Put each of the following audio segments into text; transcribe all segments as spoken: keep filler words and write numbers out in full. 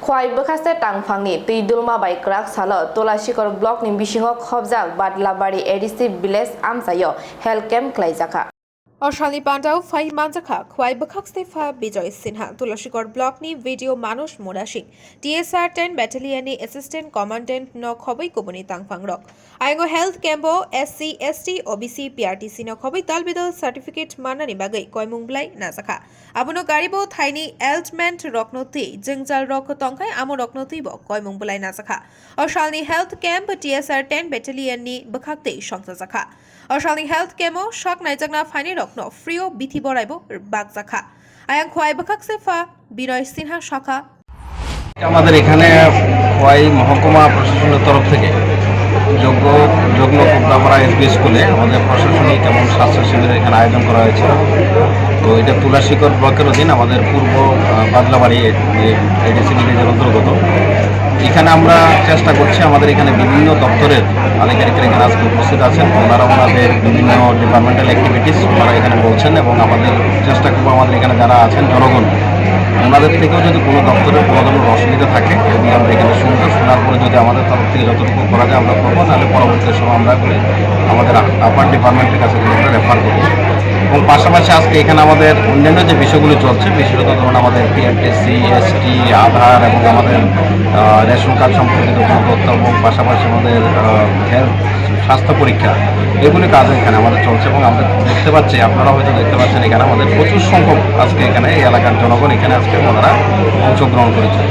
Khwai bwkhaste tangphangni twi dulma bai kwrak salo Tulasikor block ni bisingo khobjak Badlabari A D C village amchaio health camp khlaijakha. O salni pandao phai manjakha Khwai bwkhakste pha Bijoy Sinha, Tulasikor block ni B D O Manoj Murasing, T S R ten battalion ni assistant commandant no khobwi kubuni tangphangrok. Ayango health camp o S C, S T, O B C, P R T C no khobwi dal bidal certificate mannani bagwi koimung bwlai najakha. Abono garibo thaini ailment rokno twi jwngjal rok tongkhai amo rokno twibo koimung bwlai najakha. O salni health camp T S R ten battalion ni bwkhak twi songchajakha. O salni health camp o sak naijakna phainai rokno free o bithi boraibo bakjakha. Ayang Khwai bwkhakse pha Binoy Sinha sakha. আমাদের এখানে খোয়াই মহকুমা প্রশাসনের তরফ থেকে যোগ্য যজ্ঞ কোবরাপাড়া এলপি স্কুলে আমাদের প্রশাসনিক এবং স্বাস্থ্য শিবিরের এখানে আয়োজন করা হয়েছে। তো এটা তুলাশিকর ব্লকের অধীন আমাদের পূর্ব, আহ, বাদলাবাড়ি এডিসি ভিলেজের অন্তর্গত। এখানে আমরা চেষ্টা করছি, আমাদের এখানে বিভিন্ন দপ্তরের আধিকারিকরা এখানে আজকে উপস্থিত আছেন, ওনারা ওনাদের বিভিন্ন ডিপার্টমেন্টাল অ্যাক্টিভিটিস ওনারা এখানে বলছেন এবং আমাদের চেষ্টা করবো আমাদের এখানে যারা আছেন জনগণ, ওনাদের থেকেও যদি কোনো দপ্তরের কোনো ধরনের অসুবিধা থাকে, যদি আমরা এখানে শুনবো, শোনার পরে যদি আমাদের তরফ থেকে যতটুকু করা যায় আমরা করবো, নাহলে পরবর্তী সময় আমরা করে আমাদের আপার ডিপার্টমেন্টের কাছে কিন্তু আমরা রেফার করবো। এবং পাশাপাশি আজকে এখানে আমাদের অন্যান্য যে বিষয়গুলো চলছে, বিশেষত ধরুন আমাদের পিআরটিসি, এসটি, আধার এবং আমাদের, আহ, রেশন কার্ড সম্পর্কিত কোনো তথ্য এবং পাশাপাশি আমাদের, আহ, হেলথ, স্বাস্থ্য পরীক্ষা, এগুলি কাজ এখানে আমাদের চলছে এবং আমরা দেখতে পাচ্ছি, আপনারা হয়তো দেখতে পাচ্ছেন এখানে আমাদের প্রচুর সংখ্যক আজকে এখানে এই এলাকার জনগণ এখানে আজকে ওনারা অংশগ্রহণ করেছে।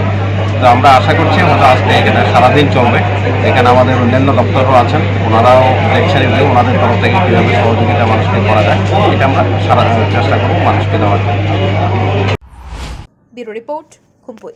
তো আমরা আশা করছি হয়তো আজকে এখানে সারাদিন চলবে। এখানে আমাদের অন্যান্য দপ্তরও আছেন, ওনারাও দেখছেন এগুলো, ওনাদের তরফ থেকে কীভাবে সহযোগিতা মানুষকে করা যায়, এটা আমরা সারা চেষ্টা করবো মানুষকে দেওয়ার জন্য। Bureau report, Khumpui.